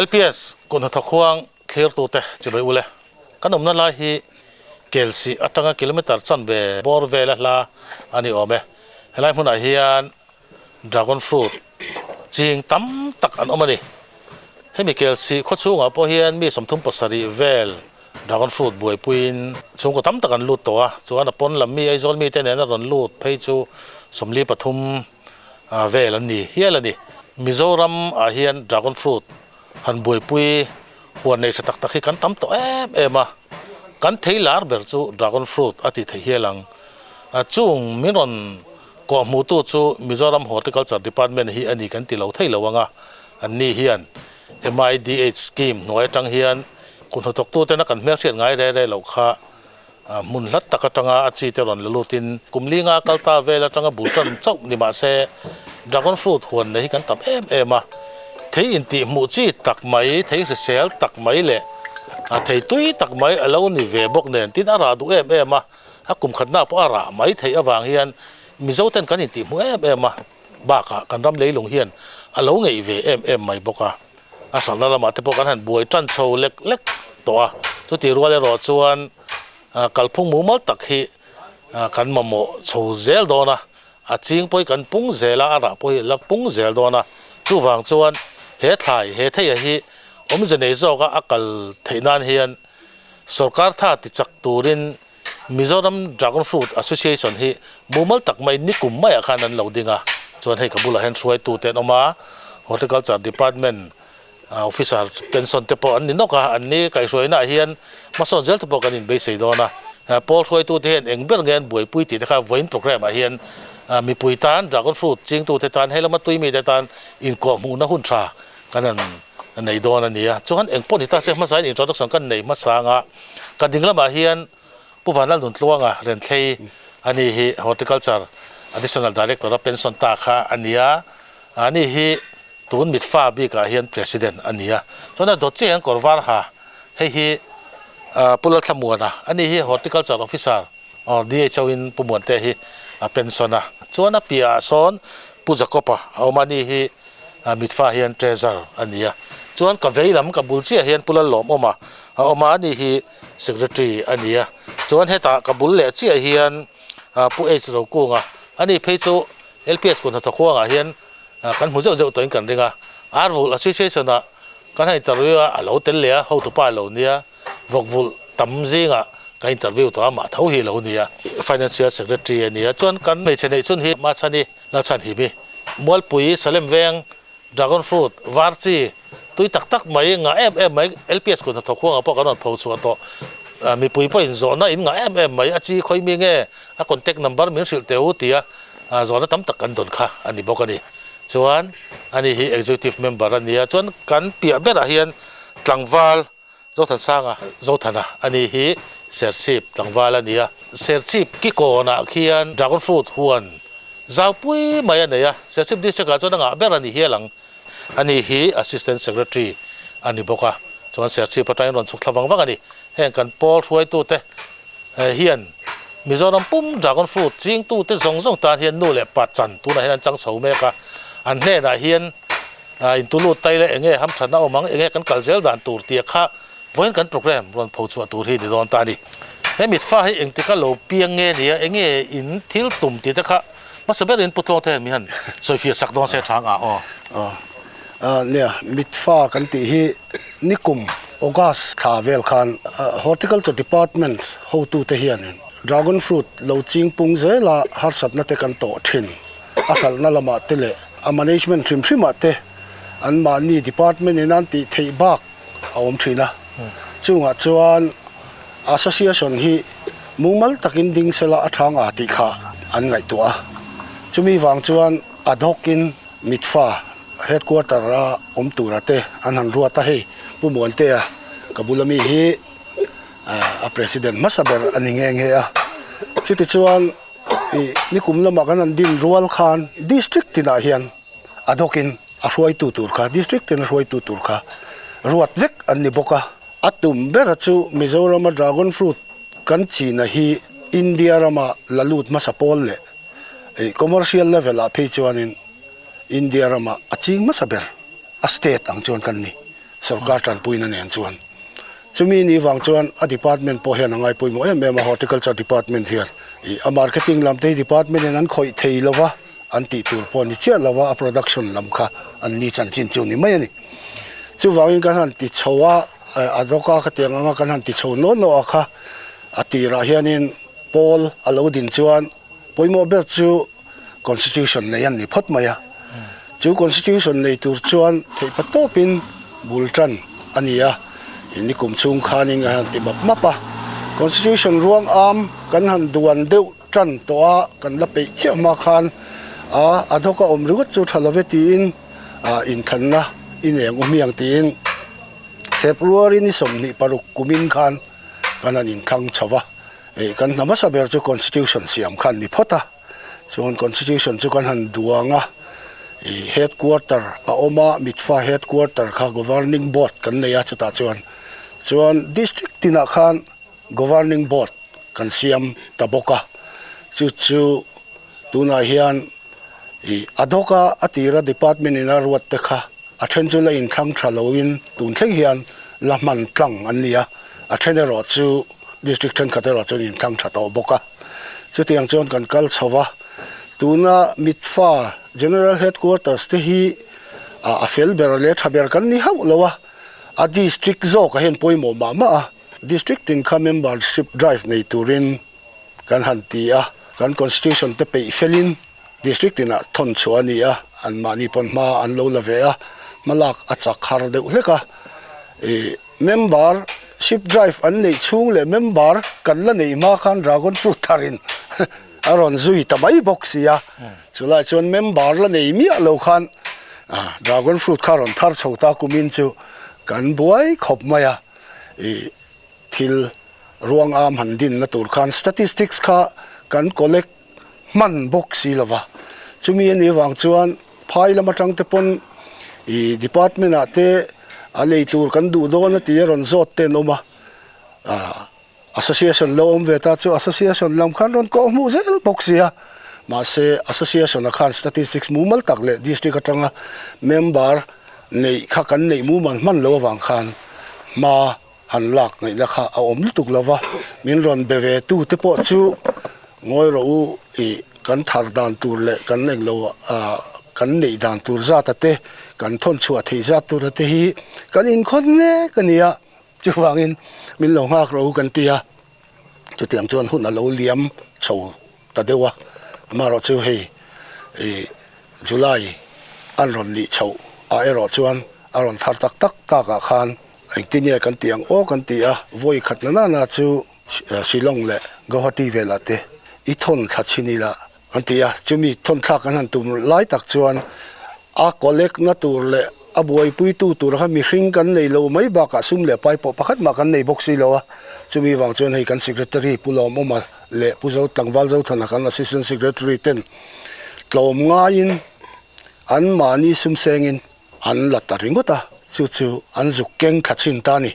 LPS kut hnathawk huang thlirtute chibai ule. Kan awmna lai hi Kelsih atanga kilometre chanve bawr vela hla a ni awm e. Helai hmunah hian dragon fruit ching tam tak an awm a ni. Hemi Kelsih khawchhungah pawh hian mi 37 vel dragon fruit buaipuiin chhungkaw tam tak an lut tawh a, chuan a pawn lam mi Aizawl mite nena rawn lut phei chu 43 vel an ni hial a ni. Mizoram ah hian dragon fruit han buaipui huan nei tha tak tak hi kan tam tawh em em a, kan thei lar ber chu dragon fruit a tih theih hial ang. Chung min rawn kawh hmuhtu chu Mizoram Horticulture Department hi a ni kan ti lo thei lo ang a, an ni hian MIDH scheme hnuai atang hian kut hnathawktuten a kan hmelhriat ngai re re loh kha hmun hlat tak atanga a chi te rawn la lutin kum linga kal ta vel atanga bul tan chauh ni mah se dragon fruit huan nei hi kan tam em em a, thei intih hmuh chi tak mai, thei hrisel tak mai leh thei tui tak mai a lo ni ve bawk nen tin a rah duh em em a, a kum khatna pawh a rah mai theih avang hian Mizo ten kan intih hmuh em em a, bakah kan ram leilung hian a lo ngeih ve em em mai bawk a, a hralhna lamah te pawh kan han buai tan chho lek lek tawh a, chuti rual erawh chuan kalphung mumal tak hi kan mamawh chho zel dawn a, a ching pawh hi kan pung zel a, a rah pawh hi a la pung zel dawn a, chuvang chuan he thlai he theia hi awmze nei zawka a kal theih nan hian sawrkar tha ti chak turin Mizoram Dragon Fruit Association hi mumal tak mai nikum maiah khan an lo ding a, chuan hei ka bulah hian hruaitute an awm a, Horticulture Department Officer pension te pawh an ni nawk a, an ni kaihhruainaah hian hmasawn zel te pawh kan inbeisei dawn a. Pawl hruaitute hian eng ber nge an buaipui tih te kha vawiin programme ah hian mipui tan Dragon Fruit chingtute tan hei lama tui mite tan inkawhhmuhna hun tha kan han nei dawn a ni a, chuan eng pawh ni ta se hmasain introduction kan nei hmasa anga ka ding lamah hian Pu Vanlal Nuntluanga Renthlei a ni hi Horticulture Additional Director a pension ta kha a ni a, a ni hi tun mitfa bikah hian President a ni a, chuan a dawt chiah hian kawr var ha hei hi Pu Lalthlamuana a ni hi Horticulture Officer or DHO in Pu Muante hi a pension a, chuan a piahah sawn Pu Jacob-a a awm a, ni hi mitfa hian Treasurer a ni a, chuan ka vei lam ka bul chiah hian Pu Lallawmawma a awm a, ani hi Secretary a ni a, chuan hetah ka bul leh chiah hian Pu H Rokunga ani phei chu LPS kut hnathawk huangah hian kan hmu zeuh zeuh tawhin kan ring a, Arvul Association ah kan han interview a, a lo tel leh a, hotupa a lo nia, vawkvulh tam zingah kan interview tawh a, mah tho hi a lo nia, Financial Secretary a nia, chuan kan hmeichhe neih chhun hi Machhani Lalchhanhimi, Mualpui, Salem Veng, Dragon Fruit, var chi, tui tak tak mai, ngah em em mai, LPS kut hnathawk huangah pawh kan rawn pho chhuah tawh. Mipui pawhin zawhna in ngah em em mai, a chi khawi mi nge, a contact number min hrilh teh u tia zawhna tam tak kan dawn kha a ni bawk a ni. Chuan ani hi executive member a ni a, chuan kan piah berah hian tlangval Zothansanga, Zothana a ni hi Serchhip tlangval a ni a, Serchhip kikawnah khian dragon fruit huan zaupui mai a nei a, Serchhip district ah chuan a ngah ber a ni hial ang. A ni hi Assistant Secretary a ni bawk a, chuan Serchhip atangin rawn chhuk thla vang vang a ni. Heng kan pawl hruaitute hian Mizoram pum dragon fruit chingtute zawng zawng tan hian nu leh pa chan tunah hian an chang chho mek a, an hnenah hian Intulut tai leh enge hamthatna awm ang, enge kan kal zel dan tur tih kha vawiin kan program rawn pho chhuah tur hi ni dawn ta a ni. He mitfa hi engtika lo piang nge nia, enge in thil tum tih te kha hmasa berin Pu Tlawng te hian mi han sawifiah sak dawn se tha ang a aw. Aw nia, mitfa kan tih hi nikum August thla vel khan Horticulture Department hotute hianin Dragon Fruit lo ching pung zela harsatna te kan tawh thin. A hralhna lamah te leh a management hrim hrimah te anmahni department in an tih theih bak a awm thin a. Chungah chuan association hi mumal takin ding sela a thang a tih kha an ngaihtuah a. Chumi vang chuan ad hoc in mitfa headquarter a awm tura te an han ruat a, hei Pu Muantea ka bula mi hi a president hmasa ber a ni nghe nghe a. Chutichuan. Ih nikum lamah kan han din rual khan district tinah hian ad hoc in a hruaitu tur kha district tin a hruaitu tur kha ruat vek an ni bawk a. A tum bera chu Mizorama dragon fruit kan china hi India rama la lut hmasa pawl leh ih commercial level ah phei chuanin India rama a ching hmasa ber a state ang chuan kan ni. Sorkar tanpuina nen chuan. Chumi ni vang chuan a department pawh hian a ngai pawimawh em em a, Horticulture department hian ih a marketing lam te hi department in an khawih thei lo va, an tih tur pawh ni chiah lo va, a production lam kha an ni chanchin chu ni mai a ni. Chuvangin kan han ti chho a, a rawka khatiang anga kan han ti chho naw naw a kha a tirah hianin pawl a lo din chuan pawimawh ber chu Constitution nei an ni phawt mai a, chu Constitution nei tur chuan theihpa tawpin bul tan a ni a, ni kum chhung khanin kan han ti map map a, Constitution ruang am kan han duan deuh tan tawh a, kan la peih chiah hma khan a ad hoc a awm ringawt chu tha love tiin inthlanna i neng u hmiang tiin February ni 26 kumin khan kan han inthlang chho va. Ih kan hna hmasa ber chu Constitution siam khan ni phawt a, chuan Constitution chu kan han duang a, ih headquarter a awm a, Mitfa headquarter kha Governing Board kan nei a chutah chuan, chuan District tinah khan Governing Board kan siam ta bawk a, chu chu tunah hian ih ad hoc a a tira department in a ruat te kha a then chu la inthlang tha loin tun thleng hian la hman tlang an ni a, a then erawh chu district thenkhat erawh chuan inthlang tha tawh bawk a. Chutiang chuan kan kal chho va, tuna Mitfa General Headquarters te hi a fel ber leh tha ber kan ni hauh lo a, a district zawkah hian pawimawh mah mah a, district tin kha membership drive nei turin kan han ti a, kan constitution te peih felin district inah thawn chhuah a ni a, anmahni pawn hma an lo la ve a, hma lak a chak har deuh hlek a, ih member ship drive an neih chhung leh member kan la neih hma khan dragon fruit tharin a rawn zui ta mai bawk si a, chulai chuan member la nei miah lo khan dragon fruit kha a rawn thar chho ta kumin chu kan buai khawp mai a, ih. Thil ruang am han dinna tur khan statistics kha kan collect hman bawk si lo va, chumi a nih avang chuan phai lam atang te pawn ih department ah te a lei tur kan duh dawn a ti a rawn zawt te an awm a, ah association lo awm ve ta chu association lam khan rawn kawh hmuh zel bawk si a, mahse association ah khan statistics mumal tak leh district atanga member neih kha kan neih mumal hman lo avang khan hma Han lak ngaihna kha a awm lutuk lo va, min rawn be ve tu te pawh chu ngawi rawh u ih kan thar dan tur leh kan englo ah kan neih dan tur zat a te, kan thawn chhuah theih zat tur a te hi kan inkhawn mek a nia, chuvangin min lo nghak rawh u kan ti a, chutiang chuan hun a lo liam chho ta deuh a, amaherawh chu hei ih July an rawn nih chhoh ah erawh chuan a rawn thar tak tak tak ah khan Engtin nge kan tih ang aw kan ti a, vawi khat na nana chu Shillong leh Guwahati velah te i thawn thla chhin ila kan ti a, chumi thawn thlak kan han tum lai tak chuan a collect na tur leh a buaipuitu tur kha mihring kan nei lo mai bakah sum leh pai pawh pakhat mah kan nei bawk si lo a, chumi vang chuan hei kan Secretary Pu Lawmawma leh Pu Zo Tlangval Zothana kan Assistant Secretary ten tlawm ngaiin an mahni sum sengin An la ta ringawt a, chu chu an zuk keng thla chhin ta a ni.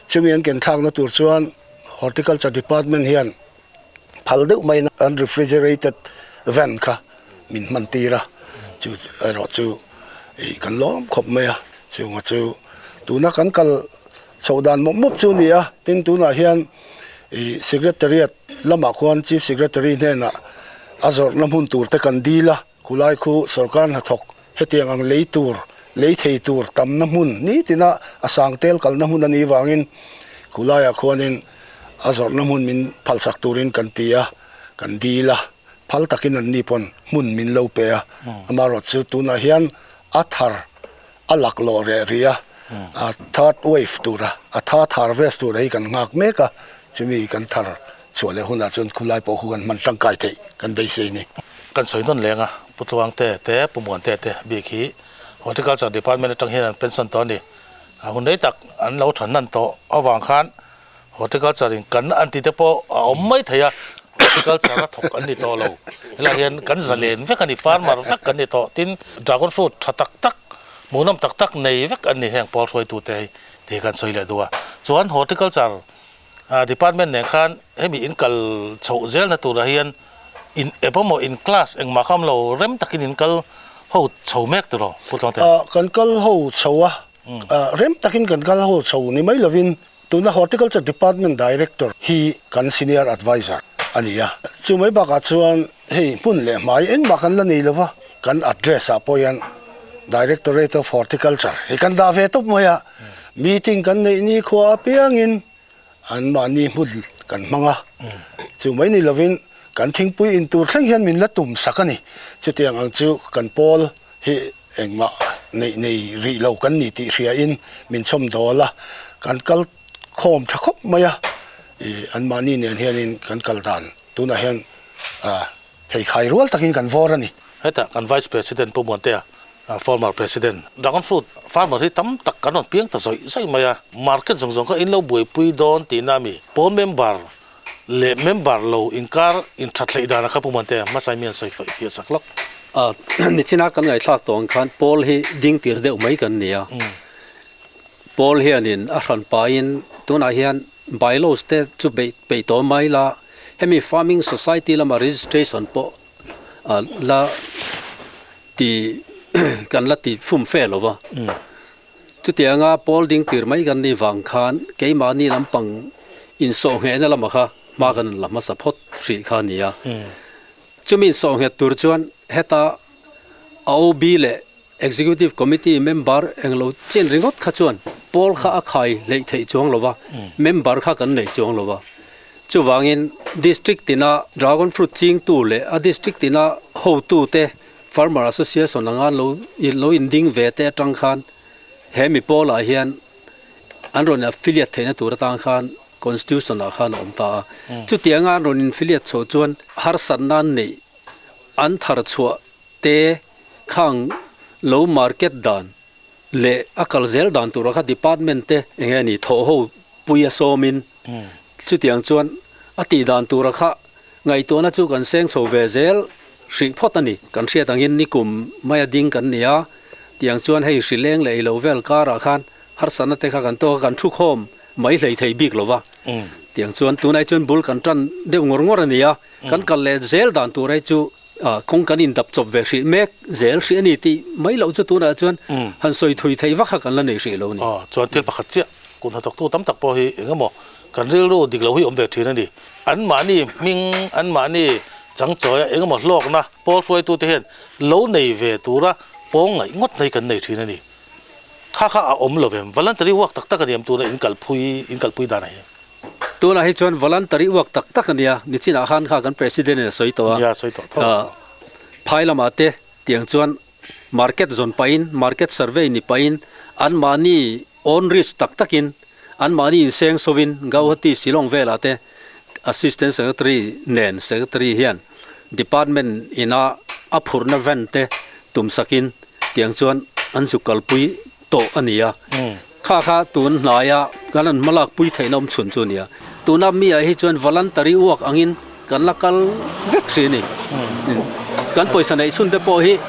Chumi an ken thlakna tur chuan Horticulture Department hian phal deuh maiin an refrigerated van kha min hman tir a, chu erawh chu ih kan lawm khawp mai a, chunga chu tuna kan kal chhoh dan mawp mawp chu a ni a, tin tunah hian ih Secretariat lamah khuan Chief Secretary hnenah a zawrhna hmun tur te kan dil a, khulai khu sorkar hnathawk Hetiang ang lei tur, lei thei tur tamna hmun nitina a sangtel kalna hmun a nih vangin khulaiah khuanin a zawrhna hmun min phalsak turin kan ti a, kan dil a, phal takin an ni pawn hmun min lo pe a. Amaherawhchu chu tunah hian a thar a laklawh reh rih a, a third wave tura a third harvest tura hi kan nghak mek a, chumi kan thar Chhuah leh hunah chuan khulai pawh khu kan hman tangkai theih kan beisei a ni. Kan sawi nawn leng a, Pu Tluangte te, Pu Muante te bik hi Horticulture Department atang hian an pension tawh a ni. A hun rei tak an lo tha hnan tawh avang khan Horticulture in kan an ti te pawh a awm mai thei a, Horticulture a thawk an ni tawh lo. Helaiah hian kan zalen vek a ni, farmer vek kan ni tawh. Tin, dragon fruit tha tak tak, hmuhnawm tak tak nei vek an ni heng pawl hruaitute hi tih kan sawi leh duh a. Chuan Horticulture Department nen khan hemi in kal chhoh zelna turah hian in ep emaw in class engmah kha awm lo rem takin in kal ho chho mek tiraw Pu Tlawngte? Kan kal ho chho a. Rem takin kan kal ho chho ni mai lovin tuna Horticulture Department Director hi kan Senior Adviser a ni a. Chu mai bakah chuan hei hmun leh hmai engmah kan la nei lova, kan address ah pawh hian Directorate of Horticulture hi kan dah ve tawp mai a. Meeting kan neih ni khua apiangin Anmahni hmun kan hmang a, chu mai ni lovin kan thingpui in tur thleng hian min la tum sak a ni. Chutiang ang chu kan pawl hi engmah neih nei rih lo kan ni tih hriain min chhawm dawl a, kan kal khawm tha khawp mai a, ih anmahni nen hianin kan kal dan tunah hian pheikhai rual takin kan vawr a ni. Hetah kan Vice President Pu Muantea Former President, Dragon fruit farmer hi tam tak kan rawn piang ta zawih zawih mai a, market zawng zawng kha in lo buaipui dawn tihna a mi? Pawl member leh member lo inkar inthat hleih dana kha Pu Muantea hmasa mi an sawi fiah sak lawk. Nichina kan ngaihthlak tawh ang khan pawl hi ding tir deuh mai kan ni a, pawl hianin a hran pahin tunah hian bylaws te chu beih peih tawh mai la, hemi farming society lama registration pawh la ti kan la ti fum fe lo va. Chutianga pawl ding tir mai kan nih vang khan keimahni lampang insawhnghehna lamah kha hma kan la hmasa phawt hrih kha a ni a. Chumi insawhnghet tur chuan heta AOB leh Executive Committee member englo chen ringawt kha chuan pawl kha a khai hleih theih chuang lo va, member kha kan nei chuang lo va. Chuvangin District tina Dragon Fruit chingtu leh a District tina hotute Farmer Association anga lo lo inding ve te atang khan he mi pawlah hian an rawn affiliate theihna tur atang khan Constitution ah khan a awm ta a. Chutianga an rawn infiliate chhoh chuan harsatna an neih an thar chhuah te khang lo market dan leh a kal zel dan tura kha department te eng nge ni thawh ho pui a sawmin chutiang chuan a tih dan tura kha ngaihtuahna chu kan seng chho ve zel hrih phawt a ni. Kan hriat angin nikum maia ding kan ni a, tiang chuan hei hri leng leh ilo vel karah khan harsatna te kha kan tawk a, kan thu khawm mai hlei thei bik lo va, tiang chuan tunai chuan bul kan tan deuh ngawr ngawr a ni a, kan kal leh zel dan tur ai chu Kawng kan indap chawp ve hrih mek zel hrih a ni tih mai loh chu tunah chuan han sawi thui theih vak kha kan la nei hrih lo a ni. Chuan thil pakhat chiah kut hnathawktu tam tak pawh hi eng emaw kan rilru dik lo hi awm ve thin a ni. Anmahni hming, anmahni changchawia eng emaw hlawkna pawl hruaitute hian lo nei ve tura pawng ngaih ngawt mai kan nei thin a ni. Kha kha a awm lo vem, voluntary work tak tak a ni em tuna in kalphui, in kalpui danah hian. Tunah hi chuan voluntary work tak tak a nia, nichinah khan kha kan President in a sawi tawh a. Nia, sawi tawh tho. Phai lamah te tiang chuan market zawn pahin, market survey ni pahin anmahni own risk tak takin, anmahni inseng sovin Gauhati, Shillong velah te Assistant Secretary nen Secretary hian Department ina a phurhna van te tumsakin tiang chuan an zu kalpui tawh a ni a. Kha kha tun hnaia kan han hmalak pui theihna awm chhun chu a ni a. Tuna mi ah hi chuan voluntary work angin kan la kal vek hri a ni. Kan pawisa neih chhun te pawh hi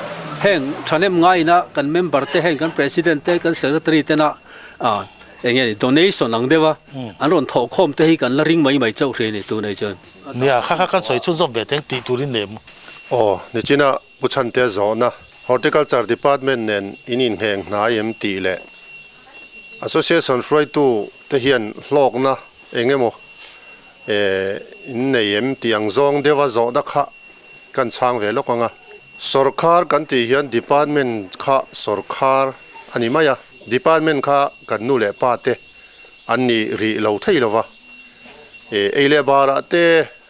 heng thahnem ngaina kan member te heng kan president te kan secretary tena eng nge ni donation ang deuh a an rawn thawh khawm te hi kan la ring mai mai chauh hri a ni tunah chuan. Nia, kha kha kan sawi chhunzawm ve teng tih turin nem. Aw, nichina Pu Chhantea zawhna, Horticulture Department nen in inheng hnai em tih leh Association hruaitu te hian hlawkna eng emaw in nei em tih ang zawng deuha zawhna kha kan chhang ve lawk ang a. Sawrkhar kan tih hian Department kha sawrkhar a ni mai a, Department kha kan nu leh pa te an ni rih lo thei lova, ei leh barah te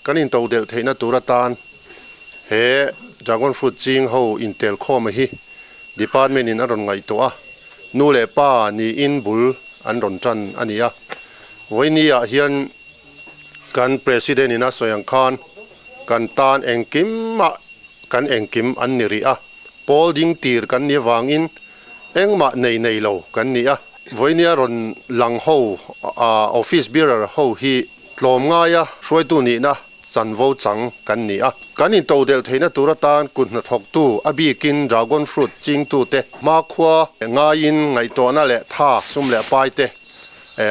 kan intodelh theihna tur atan He dragon fruit ching ho intel khawm a hi department in a rawn ngaihtuah a, nu leh pa niin bul an rawn tan a ni a. Vawiini ah hian kan president in a sawi ang khan kan tan engkim ah kan engkim an ni rih a, pawl ding tir kan ni avangin engmah nei nei lo kan ni a. Vawiini a rawn lang ho office bearer ho hi tlawm ngaia hruaitu nihna Chanvo chang kan ni a. Kan intodelh theihna tur atan kut hnathawktu, a bikin dragon fruit chingtute hmakhua ngaiin ngaihtuahna leh tha sum leh pai te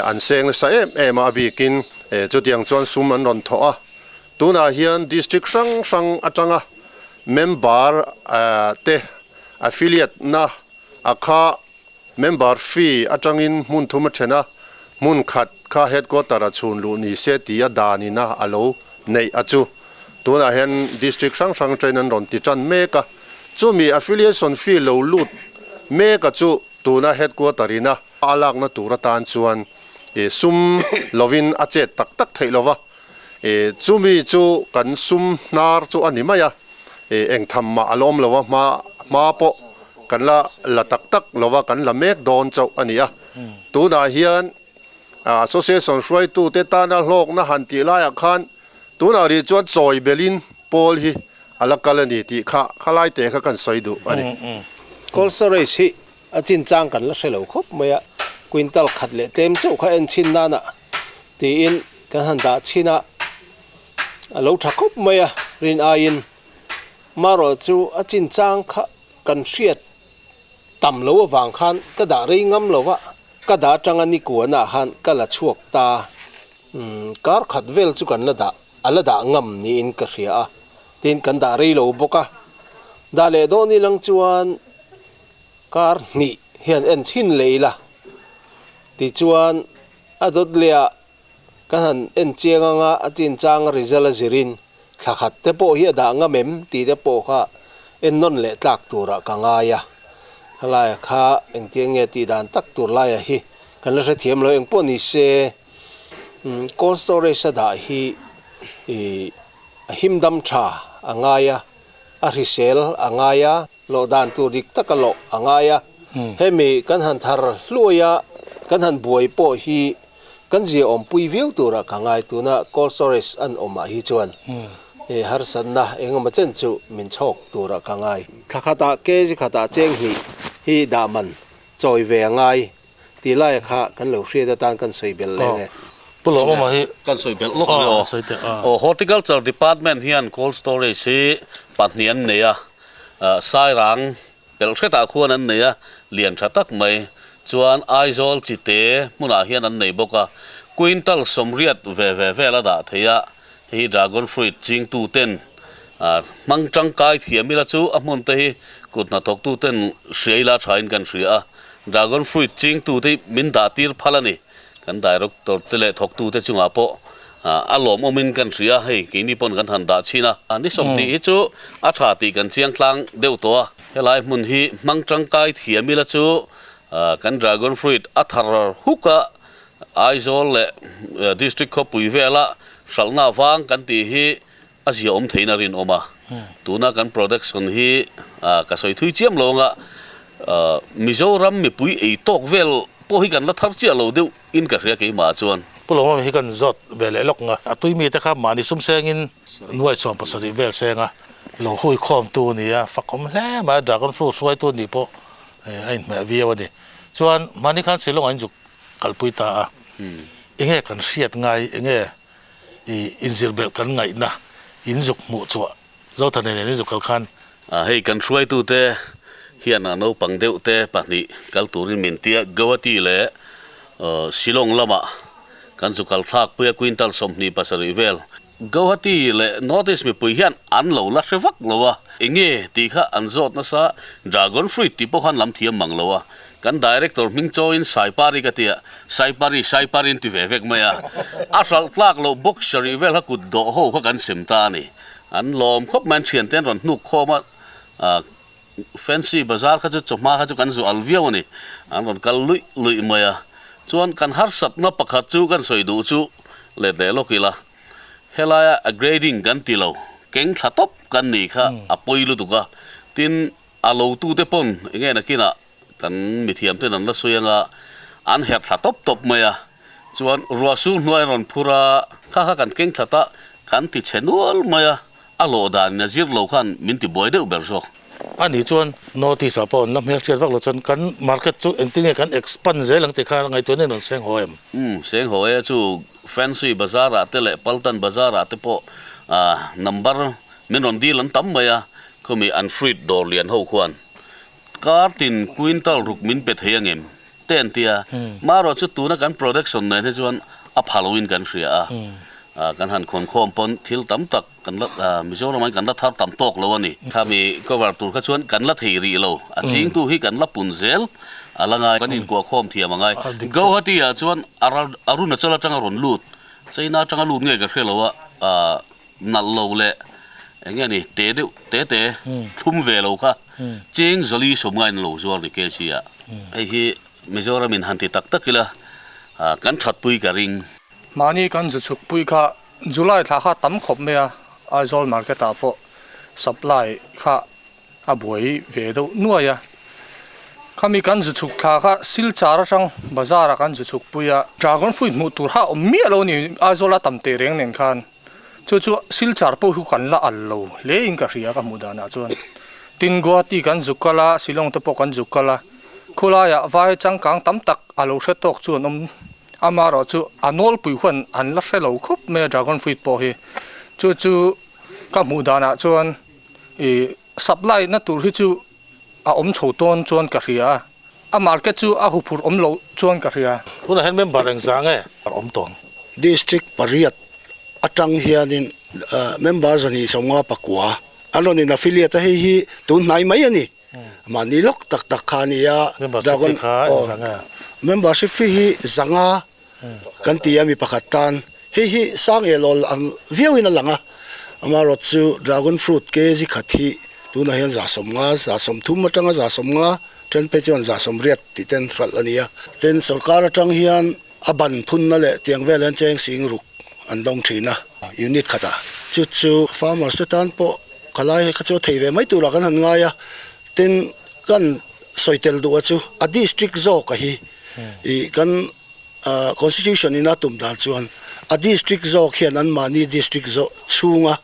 an seng nasa em em a, a bikin chutiang chuan sum an rawn thawh a. Tunah hian district hrang hrang atanga member te affiliate na a kha. Member fee atangin hmun thum a then a, hmun khat kha headquarter a chhun luh ni se tia danin a a lo neih a chu. Tunah hian district hrang hrang train an rawn ti tan mek a, chumi affiliation fee lo lut mek a chu tuna headquarter ina a lakna tur atan chuan sum lovin a chet tak tak theih lova, chumi chu kan sum hnar chu a ni mai a. Eng tham mah a lawm lo a, hma hma pawh kan la la tak tak lo va, kan la mek dawn chauh a ni a. Tunah hian Association hruaitute tana hlawkna han tih laiah khan tunah rih chuan chawi belin pawl hi a la kal a ni tih kha khalai te kha kan sawi duh a ni. Cold storage hi a chinchang kan la hre lo khawp mai a, quintal khat leh tlem chauh kha en chhin nana tiin kan han dah chhin a. A lo tha khawp mai a, rin aiin marawh chu a chinchang kha kan hriat tam lo avang khan ka dah rei ngam lo va, ka dah atanga ni kuanah khan ka la chhuak ta. Umm kar khat vel chu kan la dah, a la dah ngam niin ka hria a, tin kan dah rei lo bawk a. Dah leh dawn ilang chuan kar hnih hian en chhin leh ila tichuan a dawt leh ah Ka han en chiang anga a chinchang a result a zirin thla khat te pawh hi a dah ngam em tih te pawh kha en nawn leh tlak turah ka ngai a. Khalaia kha engtiang nge tih dan tak tur laia hi kan la hrethiam lo eng pawh ni se cold storage a dah hi ih a him dam tha a ngai a, a hrisel a ngai a, lawh dan tur dik taka lawh a ngai a. Hemi kan han thar hluai a, kan han buai pawh hi Kan zia awmpui viau turah ka ngai tuna cold storage an awmah hi chuan he harsatna engemaw chen chu min chhawk turah ka ngai. Thla khatah kg khatah cheng hnih hi dah man chawi ve a ngai tih laia kha kan lo hriat atan kan sawi belh leng e. Pu Lawmawma hi Kan sawi belh lawk mai aw. Aw Horticulture Department hian cold storage hi pahnih an nei a, Sairang Pelh hretah khuan an nei a, lian tha tak mai. Chuan Aizawl Chite hmunah hian an nei bawk a, quintal sawmriat ve ve vel a dah thei a, hei hi dragon fruit chingtu ten hmang tangkai thiam ila chu a hmun te hi kut hnathawktu ten hria ila thain kan hria a, dragon fruit chingtu te hi min dah tir phal a ni. Kan director te leh thawktu te chungah pawh a lawmawmin kan hria a, hei keini pawn kan han dah chhin a, ni sawmhnih hi chu a tha tih kan chiang tlang deuh tawh a, helai hmun hi hmang tangkai thiam ila chu kan dragon fruit a thar huk a, Aizawl leh district khawpui vela hralhna vang kan tih hi a ziaawm theiin a rinawm a, tuna kan production hi ka sawi thui chiam lo anga Mizoram mipui ei tawk vel pawh hi kan la thar chiah lo deuh in ka hria keimah chuan. Pu Lawmawm hi kan zawt ve leh lawk nga, a tui mite kha mahni sum sengin nuai sawm pasarih vel senga lo hui khawmtu a ni a, fakawm hle mai a, dragon fruit hruaitu a nih pawh a inhmeh viau a ni. Chuan mahni khan Shillong ah inzuk kalpui ta a, enge kan hriat ngai enge I inzir belh kan ngaihna in zuk hmuh chhuah Zothane nen in zuk kal khan. Hei kan hruaitute hian a naupang deuh te pahnih kal turin min tia Guwahati leh Shillong lamah kan zu kal thlak pui a quintal 27 vel. Guwahati leh North East mipui hian an lo la hre vak lo a, enge tih kha an zawt nasa, dragon fruit tih pawh khan lam thiam mang lo a, Kan director hming chawiin Saipari ka ti a, Saipari, Saipari an ti ve vek mai a. A hralh tlak loh boxer ih vel kha kut dawh ho kha kan sem ta a ni. An lawm khawp mai, an thiante an rawn hnuk khawm a, Fancy Bazaar kha chu chawhma kha chu kan zu al viau a ni. An rawn kal luih luih mai a. Chuan kan harsatna pakhat chu kan sawi duh chu let leh lawk ila, helaia a grading kan ti lo, keng thla tawp kan nih kha a pawi lutuk a. Tin, a lo tute pawn enge nakinah Kan mithiam ten an la sawi anga an herh thla tawp tawp mai a, chuan ruah sur hnuai a rawn phur a, kha kha kan keng thlat a, kan ti chhe nual mai a, a lawh dan in a zir lo khan min ti buai deuh ber zawk. A nih chuan North East ah pawh an la hmelhriat vak lo chuan kan market chu engtin nge kan expand zel ang tih kha ngaihtuah nen rawn seng haw em? Umm, seng haw e, chu Fancy Bazaar ah te leh Paltan Bazaar ah te pawh number min rawn dil an tam mai a, khawmi an fruit dawr lian ho khuan Kar tin quintal ruk min pe thei angem? Te an ti a. Marawh chu tuna kan production nen hi chuan a pha loin kan hria a. Kan han khawn khawm pawn thil tam tak kan la Mizoram ah hian kan la thar tam tawk lo a ni. Khami cover tur kha chuan kan la thei rih lo. A chingtu hi kan la pun zel. A la ngai, kan inkuah khawm thiam a ngai. Guwahati ah chuan Arunachal atanga rawn lut, China atanga lut nge ka hre lo a, nalh lo leh eng nge ni te deuh te te thlum ve lo kha cheng zali sawm ngaiin lo zuar ni kc ah. Hei hi Mizoram in han ti tak tak ila kan thatpui ka ring. Mahni kan zu chhukpui kha July thla kha tam khawp mai a, Aizawl market ah pawh supply kha a buai ve deuh nuai a. Khami kan zu chhuk thla kha Silchar atang bazar ah kan zu chhuk pui a, dragon fruit hmuh tur kha a awm miah lo a ni Aizawl a tam teh reng nen khan. Chu chu Silchar pawh hi kan la al lo hle in ka hria ka hmuh danah chuan. Tin Guwahati kan zuk kal a, Shillong te pawh kan zuk kal a, khulaiah vai changkang tam tak a lo hre tawk chu an awm. Amaherawh chu a nawlpui huan an la hre lo khawp mai a dragon fruit pawh hi. Chu chu ka hmuh danah chuan ih supply na tur hi chu a awm chho tawn chuan ka hria a, a market chu a huphurh awm loh chuan ka hria. Tunah hian member engzah nge a awm tawn? District pariat atang hianin member 254 an rawn in affiliate a, hei hi tun hnai mai a ni. Mahni lawk tak tak kha a ni a. Membership fee kha engzah nge? Membership fee hi zanga kan ti a mi pakhat tan. Hei hi sang elawl ang viauin a lang a, amaherawh chu dragon fruit kg khat hi tunah hian 150, 130 atanga 150 then phei chuan 180 tih ten hralh a ni a. Tin, sorkar atang hian a ban phunna leh tiang vel hian cheng sing ruk an dawng thin a, unit khatah. Chu chu farmers te tan pawh khalai kha chu a thei ve mai turah kan han ngai a, tin kan sawi tel duh a chu a district zawk a hi ih kan Constitution in a tum dan chuan a district zawk hian an mahni district zawh chhunga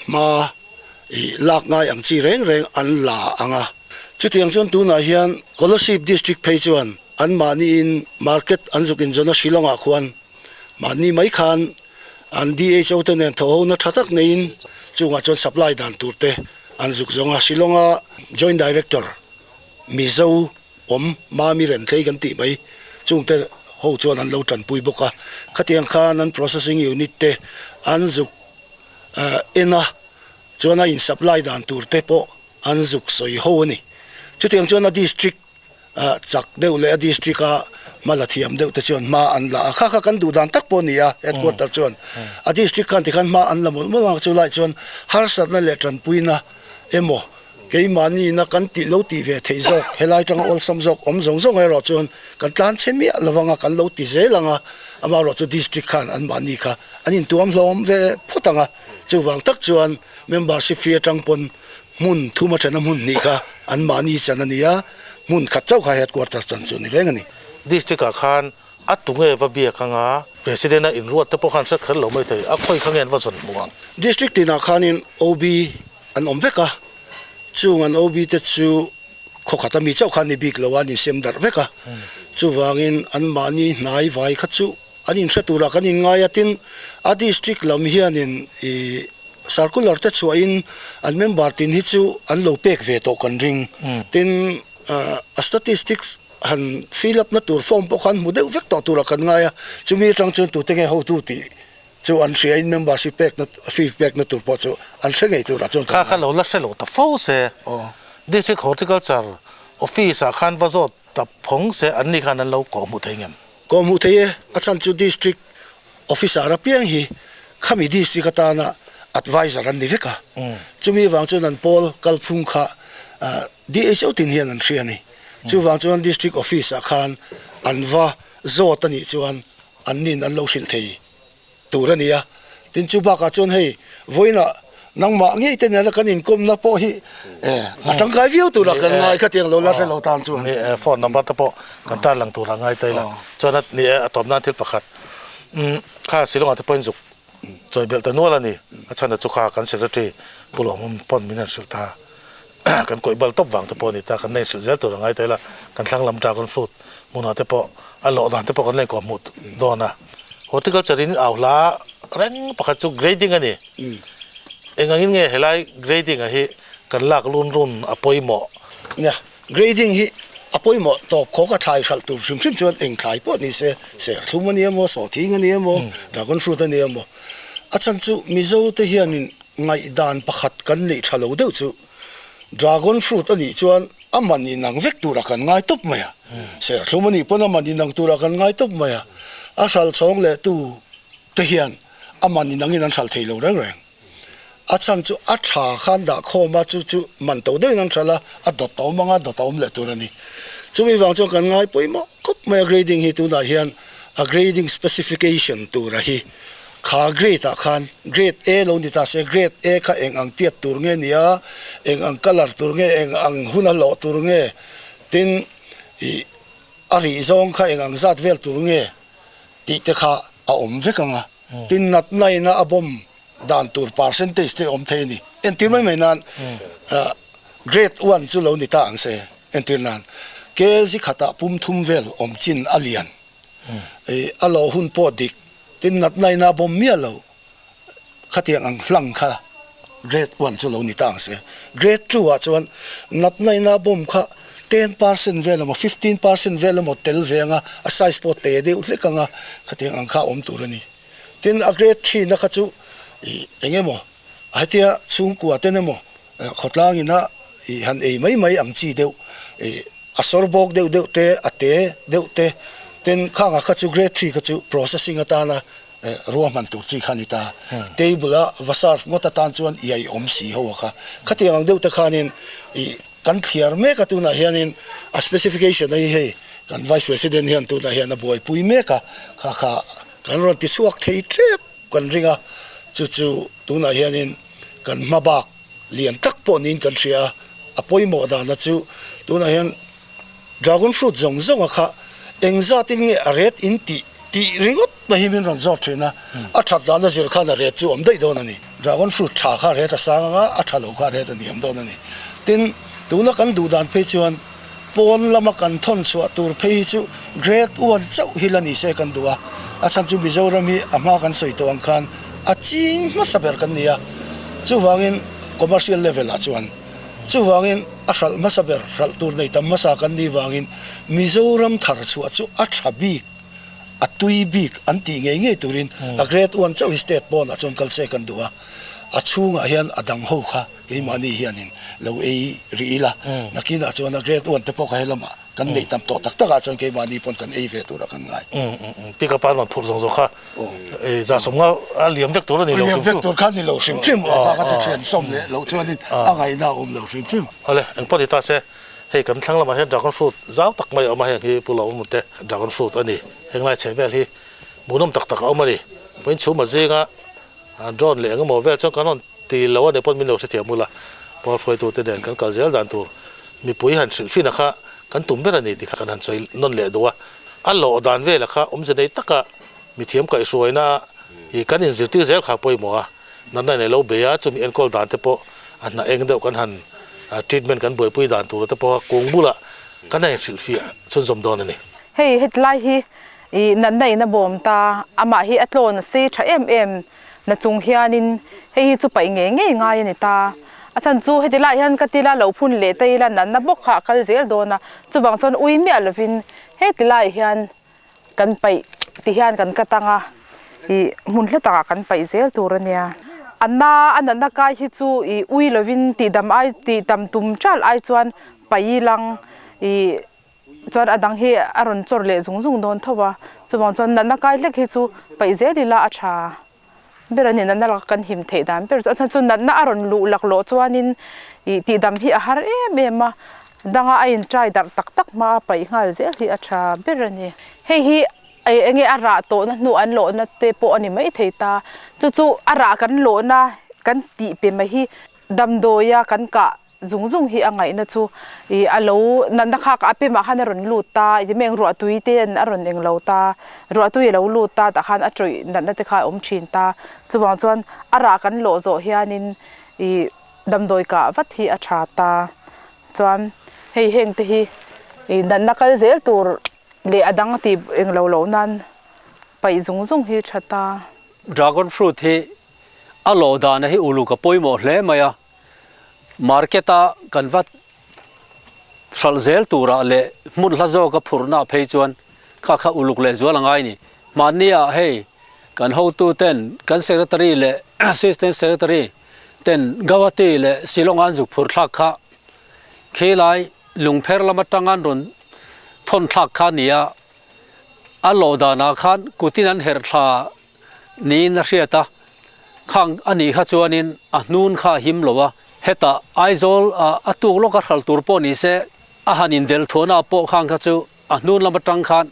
hma ih lak ngai ang chi reng reng an la ang a. Chutiang chuan tunah hian Kolasib district phei chuan an mahniin market an zuk inzawn a Shillong ah khuan mahni mai khan an DHO te nen thawh hona tha tak neiin chungah chuan supply dan tur te an zuk zawng a. Shillong a Joint Director Mizo awm Mami Renthlei kan tih mai chungte ho chuan an lo tanpui bawk a, khatiang khan an processing unit te an zuk en a, chuan a in supply dan tur te pawh an zuk sawi ho a ni. Chutiang chuan a district chak deuh leh a district a hma la thiam deuh te chuan hma an la a, kha kha kan duh dan tak pawh a ni a, headquarter chuan a district khan tikhan hma an la mawlh mawlh a, chulai chuan harsatna leh tanpuina emaw Keimahniina kan tih lo tih ve theih zawk, helai tanga awlsam zawk awm zawng zawng erawh chuan kan tlan chhe miah lo vanga kan lo ti zel ang a, amaherawh chu district khan anmahni kha an intuam hlawm ve phawt ang a, chuvang tak chuan membership fee atang pawn hmun thum a thena hmun hnih kha anmahni chan a ni a, hmun khat chauh kha headquarter chan chu a ni reng a ni. District ah khan a tunge va biak anga President a inruat te pawh khan hre kher lo mai thei, a khawi kha nge an va zawn hmu ang? District tinah khanin OB An awm vek a, chung an OB te chu khawkhat a mi chauh kha an ni bik lo a, an insem darh vek a. Chuvangin anmahni hnai vai kha chu an inhre turah kan inngai a, tin a district lam hianin ih circular te chhuahin an member tin hi chu an lo pek ve tawh kan ring. Tin a statistics han fill up na tur form pawh kha an hmu deuh vek tawh turah kan ngai a, chumi atang chuan tute nge hotu tih Chu an hria in membership pek na fee pek na tur pawh chu an hre ngei turah chuan kan Kha kha lo la hre lo ta fo se. District Horticulture Office ah khan va zawt ta phawng se an ni khan an lo kawh hmuh thei ngem? Kawh hmuh thei e, a chhan chu District Officer apiang hi khami District atana Advisor an ni vek a, chumi vang chuan an pawl kalphung kha DHO tin hian an hria a ni. Chuvang chuan District Office ah khan an va zawt a nih chuan an nin an lo hrilh thei tur a ni a. Tin chu bakah chuan hei vawiinah nangmah ngei te nena kan inkawmna pawh hi a tangkai viau turah kan ngai khatiang lo la hre lo tan chuan. Ni e, phone number te pawh kan tarlang turah ngai ta ila. Chuan a ni e, a tawp nan thil pakhat kha Shillong ah te pawhin zuk chawi belh ta nual a ni. A chhan a chu kha kan secretary Pu Lawmawm pawn min han hrilh ta. Kan kawih bal tawp vang te pawh a ni ta, kan la inhrilh zel tur a ngai ta ila, kan thlang lam dragon fruit hmunah te pawh a lawh dan te pawh kan la inkawh hmuh dawn a. Horticulture in au hla reng pakhat chu grading a ni. Eng angin nge helai grading a hi kan lak lun run a pawimawh? Nia, grading hi a pawimawh tawp khawk a thlai hralh tur hrim hrim chuan eng thlai pawh ni se, serthlum a ni emaw, sawhthing a ni emaw, dragon fruit a ni emaw. A chhan chu Mizo te hianin Ngaihdan pakhat kan neih tha lo deuh chu Dragon fruit a nih chuan a man inang vek turah kan ngai tawp mai a. Serthlum a nih pawn a man inang turah kan ngai tawp mai a, a hralh chhawng leh tu te hian a man inangin an hralh thei lo reng reng. A chhan chu a tha khan dah khawm a, chu chu man to deuhin an hralh a, a dawt a awm ang a, dawt a awm leh tur a ni. Chumi vang chuan kan ngai pawimawh khawp mai a grading hi tunah hian a grading specification tura hi kha grade ah khan grade A lo ni ta se grade A kha eng ang tiat tur nge ni a, eng ang colour tur nge, eng ang hun a hlawh tur nge, tin ih a rih zawng kha eng ang zat vel tur nge tih te kha a awm vek ang a, tin natna ina a bawm dan tur percentage te awm thei a ni. Entir mai mai nan grade one chu lo ni ta ang se, entir nan kg khatah pum thum vel awm chin a lian, a lawh hun pawh dik, tin natna ina bawm miah lo khatiang ang hlang kha grade one chu lo ni ta ang se. Grade two ah chuan natna ina bawm kha 10% vel emaw 15% vel emaw tel ve anga a size pawh te deuh hlek anga khatiang ang kha awm tur a ni. Tin a grade three na kha chu ih eng emaw hetia chhungkua ten emaw khawtlang ina ih han ei mai mai ang chi deuh ih a sawr bawk deuh deuh te a te deuh te tin khangah kha chu grade three kha chu processing atana ruahman tur chi kha a ni ta. Table a va serve ngawt atan chuan iai awm si ho a kha. Khatiang ang deuh te khanin ih kan thliar mek a tunah hianin a specification a hi hei kan vice president hian tunah hian a buaipui mek a kha kha Kan rawn ti chhuak thei tep kan ring a, chu chu tunah hianin kan hma bak lian tak pawh niin kan hria a, a pawimawh dana chu tunah hian dragon fruit zawng zawnga kha engzatin nge a ret in tih tih ringawt mai hi min rawn zawt thin a, a that dana zir khan a ret chu awm daih dawn a ni. Dragon fruit tha kha ret a sang anga a tha lo kha ret a ni awm dawn a ni. Tin, tuna kan duh dan phei chuan Pawn lama kan thawn chhuah tur phei hi chu Grade one chauh hi la ni se kan duh a, a chhan chu Mizoram hi a hma kan sawi tawh ang khan a ching hmasa ber kan ni a, chuvangin commercial level ah chuan chuvangin a hralh hmasa ber hralh tur nei tam hmasa kan nih vangin Mizoram thar chhuah chu a tha bik a tui bik an tih ngei ngei turin a Grade one chauh hi state pawnah chuan kal se kan duh a, a chhungah hian a dang ho kha. Keimahni hianin lo ei rih ila, nakinah chuan a grade one te pawh kha helamah kan neih tam tawh tak takah chuan keimahni pawn kan ei ve turah kan ngai. Pick up a rawn phurh zawng zawng kha za sawmnga a liam vek tur a ni lo hrim hrim. A liam vek tur kha a ni lo hrim hrim, a kha kha chu thian sawm leh loh chuanin a ngaihna a awm lo hrim hrim. Awle, engpawh ni ta se, hei kan thlang lamah hian dragon fruit zau tak mai a awm a, heng hi Pu Lawmawm te dragon fruit a ni. Henglai chhe vel hi hmuhnawm tak tak a awm a ni. Vawiin chhuma zinga drone leh engemaw vel chuan kan rawn Ti lo a nih pawn min lo hrethiam ula, Pawl hruaitute nen kan kal zel dan tur mipui han hrilh fin a kha kan tum ber a ni tih kha kan han sawi nawn leh duh a. A lawh dan velah kha awmze nei taka mithiam kaihhruaina hi kan inzirtir zel kha a pawimawh a, natna in alo bei a, chumi enkawl dan te pawh a hna eng deuh kan han treatment kan buaipui dan tur te pawh kha kung bulah kan han inhrilhfiah chhunzawm dawn a ni. Hei hetilai hi ih natna in a bawm ta, amah hi a tlawn a sei tha em em Na chung hianin hei hi chu paih ngei ngei ngai a ni ta. A chhan chu heti lai hian ka tila lo phun leh ta ila natna bawk kha a kal zel dawn a, chuvang chuan ui miah lovin heti lai hian kan paih ti hian kan cut ang a, ih hmun hla takah kan paih zel tur a nia. A na a natna kai hi chu ih ui lovin tihdam ai tihdam tum ṭal ai chuan paih ilang ih Chuan a dang hi a rawn chawr leh zung zung dawn tho a, chuvang chuan natna kai hlek hi chu paih zel ila a tha ber a ni, natna laka kan him theih dan ber chu a chhan chu natna a rawn luh laklawh chuanin ih tihdam hi a har em em a, danga a in try darh tak tak hma a paih nghal zel hi a tha ber a ni. Hei hi eng nge a rah tawhna hnu an lawhna te pawh a ni maithei ta, chu chu a rah kan lawhna kan tih pe mai hi damdawia kan kah Zung zung hi a ngaihna chu ih a lo natna kha a pemah khan a rawn lut ta, ih meng ruah tui te an a rawn eng lo ta, ruah tui a lo lut ta tah khan a tawih natna te kha a awm thin ta. Chuvang chuan a rah kan lawh zawh hianin ih damdawi kah vat hi a tha ta. Chuan hei heng te hi ih natna kal zel tur leh a dang tih eng lo loh nan paih zung zung hi a tha ta. Dragon fruit hi a lawh dana hi uluk a pawimawh hle mai a. Market a kan va hralh zel turah leh hmun hla zawka phurhna phei chuan kha kha uluk leh zual a ngai ni. Hmanni ah hei kan hotu ten kan secretary leh assistant secretary ten Guwahati leh Shillong an zuk phur thlak kha khilai lungpher lam atang an rawn. Thawn thlak kha a ni a, a lawh danah khan kutin an herh thla niin a hriat a, khang a nih kha chuanin a hnun kha a him lo a, hetah Aizawl a tuk lawk a hral tur pawh ni se a han indelh thuahna pawh khang kha chu a hnun lam atang khan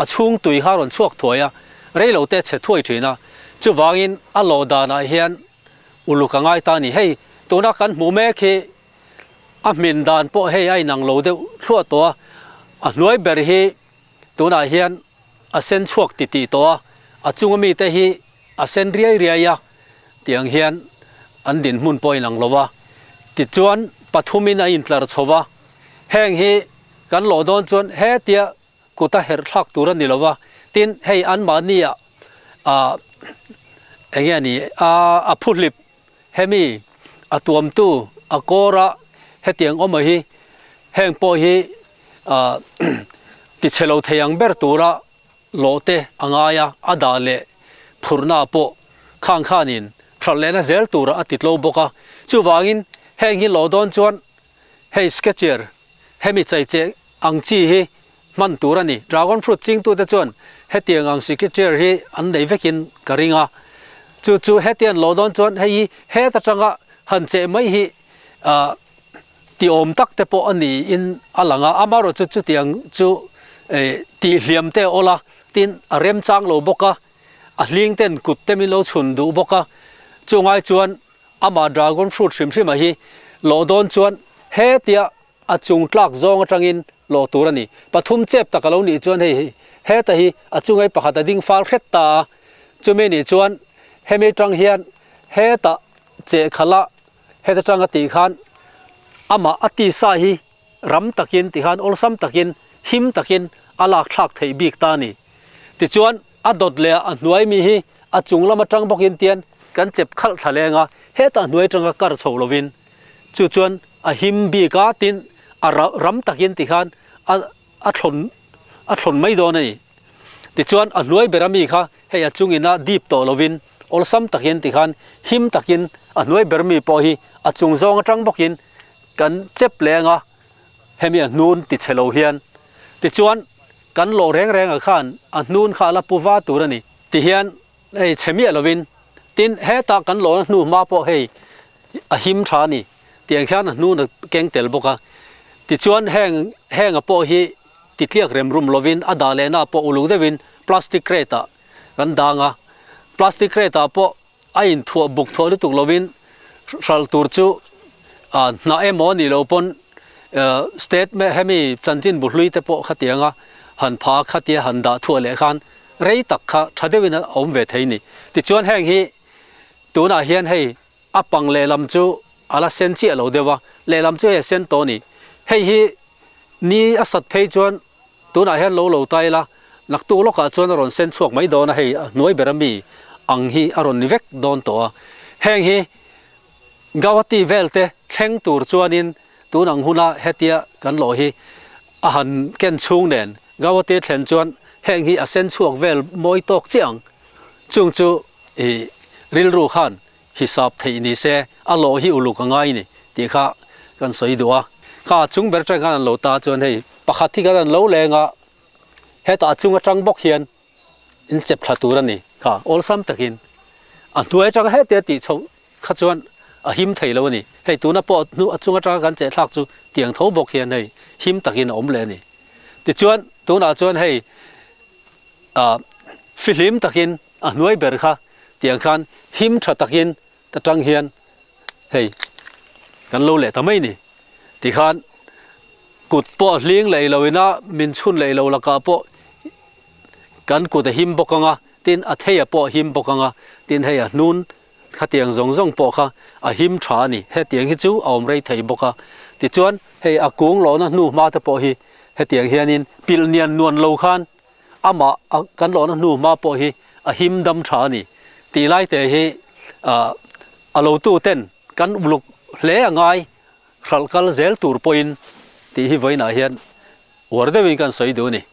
a chhung tui kha a rawn chhuak thuai a, rei lo te chhe thuai thin a, chuvangin a lawh danah hian uluk a ngai ta a ni. Hei tuna kan hmuh mek hi A hmin dan pawh hei a inang lo deuh thluah tawh a, a hnuai ber hi tunah hian a sen chhuak ti tih tawh a, a chunga mite hi a sen riai riai a tiang hian an dinhmun pawh a inang lo a, tichuan pathumin a intlar chho va, heng hi kan lawh dawn chuan hetia kut a herh thlak tur a ni lo va, tin hei anmahni ah ah eng nge ni a a phuhlip hemi a tuamtu a kawr a hetiang awm a hi heng pawh hi ah tichhe lo thei ang ber tura lawh te a ngai a, a dah leh phurhna pawh khang khanin hralh lehna zel tura a ti tlo bawk a, chuvangin heng hi lawh dawn chuan hei sketcher Hemi chaicheh ang chi hi hman tur a ni. Dragon fruit chingtute chuan hetiang ang secretary hi an nei vekin ka ring a. Chu chu hetiang lawh dawn chuan hei hi het atanga han cheh mai hi ah tiawm tak te pawh a niin a lang a. Amaherawhchu chutiang chu tih hliam te a awl a, tin a remchang lo bawk a, a hling ten kut te min lo chhun duh bawk a. Chungai chuan Amah dragon fruit hrim hrim a hi lawh dawn chuan hetia a chung tlak zawng atangin lawh tur a ni. Pathum chep tak a lo nih chuan hei heta hi a chungai pakhat a ding fal hret ta a, chumi nih chuan hemi tang hian heta cheh khala heta tanga tih khan amah a tisa hi ram takin tikhan awlsam takin him takin a lak thlak theih bik ta a ni. Tichuan a dawt leh a hnuai mi hi a chung lam atang bawkin tian kan chep khalh thla leng a, hetah hnuai atanga kar chho lovin chu chuan a him bik a tin a ram takin tikhan a a thlawn a thlawn mai dawn a ni. Tichuan a hnuai ber ami kha hei a chungin a dip tawh lovin awlsam takin tikhan him takin a hnuai ber mi pawh hi a chung zawng atang bawkin kan chep leng a, hemi a hnun ti chhe lo hian. Tichuan kan lawh reng reng ah khan a hnun kha a la pu va tur a ni ti hian hei chhe miah lovin tin hetah kan lawhna hnu hma pawh hei a him tha a ni tiang khian a hnun a keng tel bawk a. Tichuan heng henga pawh hi titliak rem rum lovin a dah lehna ah pawh uluk deuhin plastic crate ah kan dang a, plastic crate ah pawh A inthuah buk thuah lutuk lovin hral tur chu hnah emaw nih loh pawn state hemi chanchin bu hlui te pawh khatianga han pha khatia han dah thuah leh khan rei tak kha tha deuhin a awm ve thei ni. Tichuan heng hi tunah hian hei a pang lehlam chu a la sen chiah lo deuh a, lehlam chu hei a sen tawh a ni. Hei hi ni a sat phei chuan Tunah hian lo lo ta ila, naktuk lawkah chuan a rawn sen chhuak mai dawn a, hei a hnuai ber ami ang hi a rawn ni vek dawn tawh a. Heng hi Gauhati vel te thleng tur chuanin tun ang huna hetia kan lawh hi a han ken chhung nen Gauhati thlen chuan heng hi a sen chhuak vel mawi tawk chiah ang. Chung chu i rilru khan hisap theih ni se a lawh hi uluk a ngai ni tih kha kan sawi duh a. Kha chung ber atang khan an lo ta chuan hei pakhat hi khan an lo leng a, hetah a chung atang bawk hian in chep thla tur a ni kha awlsam takin a hnuai atanga hetia tih chhoh kha chuan a him thei lo a ni. Hei tuna pawh hnu a chung atanga kan cheh thlak chu tiang tho bawk hian hei him takin a awm leh a ni. Tichuan tunah chuan hei ah fihlim takin a hnuai ber kha tiang khan him tha takin ta tang hian hei kan lo leh ta mai ni tikhan kut pawh hling leh lo ina min chhun leh lo lakah pawh kan kut a him bawk anga tin a theia pawh a him bawk anga tin hei a hnun khatiang zawng zawng pawh kha a him tha a ni hetiang hi chu a awm rei thei bawk a tichuan hei a kung lawhna hnu hma te pawh hi hetiang hianin pilh nian nuan lo khan Amah a kan lawhna hnu hma pawh hi a him dam tha a ni tih lai te hi a lo tu ten kan uluk hle a ngai hralh kal zel tur pawhin tih hi vawiinah hian uar deuhin kan sawi duh a ni.